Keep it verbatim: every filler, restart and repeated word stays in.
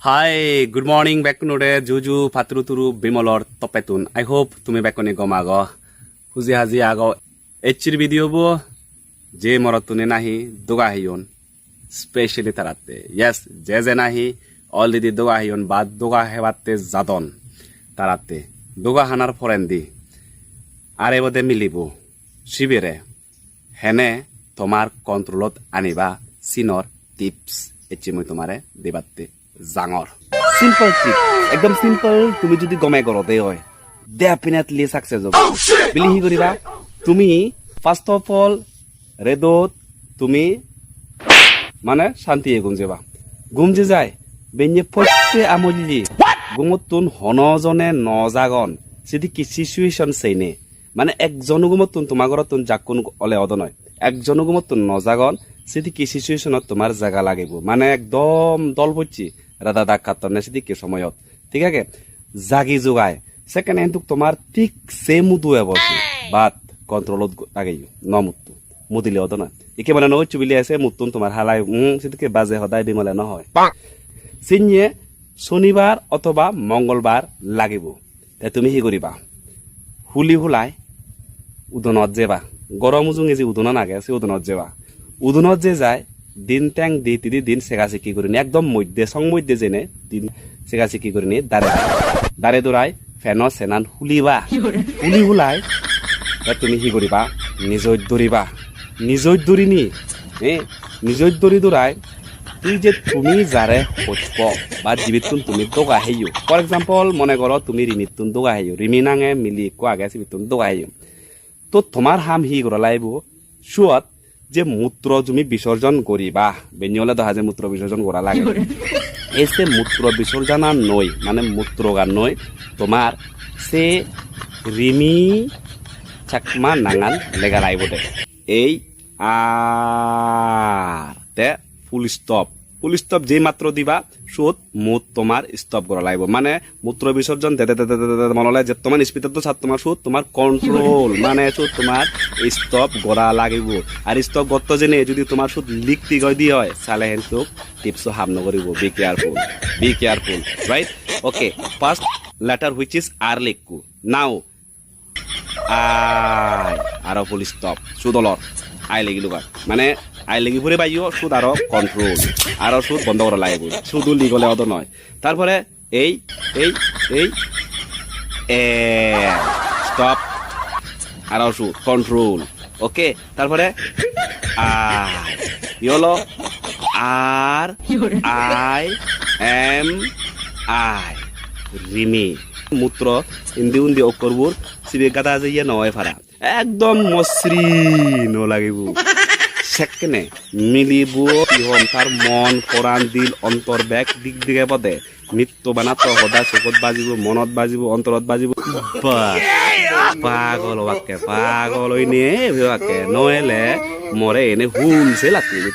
Hi, good morning, bekkunore juju patturu turu Bimolor toppettun. I hope tumi bekkune gom ago, huji haji ago. Ecchir video bo je morottune nahi doga heyon, specially taratte. Yes, je je nahi already doga heyon ba doga hebatte jadon taratte. Doga hanar porendi are bode milibo sibere hene tomar controlot aniba sinor tips ecche mui tomare dibatte jangor. Simple tip, ekdom simple, tumi jodi gome goro de oi, definitely success obo. Bili hi goriba? Tumi first of all redot tumi mane santiye gum jeba. Gum je jai, benne potte amolli gumottun hono jone no jagon, sidikke situation seine. Mane ekjon gumottun toma gorottun jakkun ole odo noi. Ekjon gumottun no jagon, sidikke situationot tomar jaga lagibo. Mane ekdom dol pocche, rada dak kattonne sidikke somoyot. Thik age? Jagi jugai. Sekkene hintu tomar thik se mudu ebo se. But controlot go-, lageyo, no mutto. Mudile odo noi. Ikke mane no hocchu bile ase muttun tomar halai, mm, sidikke baje hodai Bimole no hoi. Sinye sonibar othoba mongolbar lagibo. Te tumi hi guriba? Huli hulai udonot jeba. Goro mujunge je udonan age, se udonot jeba. Udonot je jai, din teng di tidi din sega sikki gurinei, ekdom moddhe, song moddhe jene din sega sikki gurinei dare. Dare durai feno senan huliba. Huli hulai, te tumi hi guriba? Nijoj duriba. Nijoj durini, eh, nijoj duri durai, tui je tumi jare hojpo, ba jibittun tumi doga heyo. For example, mone goro tumi Rimittun doga heyo. Rimi nange mili ekko age, sibittun doga heyo. To tomar ham hi gora lagibo? Suot je mutro tumi bisorjon goriba, benne ole do haje mutro bisorjon gora lage. Ei se mutro bisorjana noi, mane mutrogan noi, tomar se Rimi Chakma nangan lega lagibo de. Ei ar te full stop. Full stop jei matro diba, sut mut tomar stop gora lagibo. Mane mutro bisorjon de de de de de de de mone ole jettoman speed-ot do sar tomar sut tomar control, mane sut tomar stop gora lagibo. Ar stop gotto jene jodi tomar sut leak tik oi di oi, sale hintu tips-o ham no goribo. Be careful, be careful, right? Okay, first letter which is R likko. Now I, aro full stop. Sut olor. I legi lugar. Mane, I legi pure baiyo, sut aro control. Aro sut bondo gora lagibo. Sudu ligole odo noi. Tarpore, ei, ei, ei, e, stop. Aro sut, control. Okay, tarpore, I. Yolo, R, I, M, I. Rimi. Mutro, indi undi okkorbur, sibe gada jeye no oi para. Ekdom mosri no lagibo. Sekkene milibo, hi hom, tar mon, poran, dil, ontor bek dik dige bode. Mitto banato hoda sokot bajibo, monot bajibo, ontorot bajibo. Ba, pagol obakke, pagol oine obakke. No ele more ene hul se latte.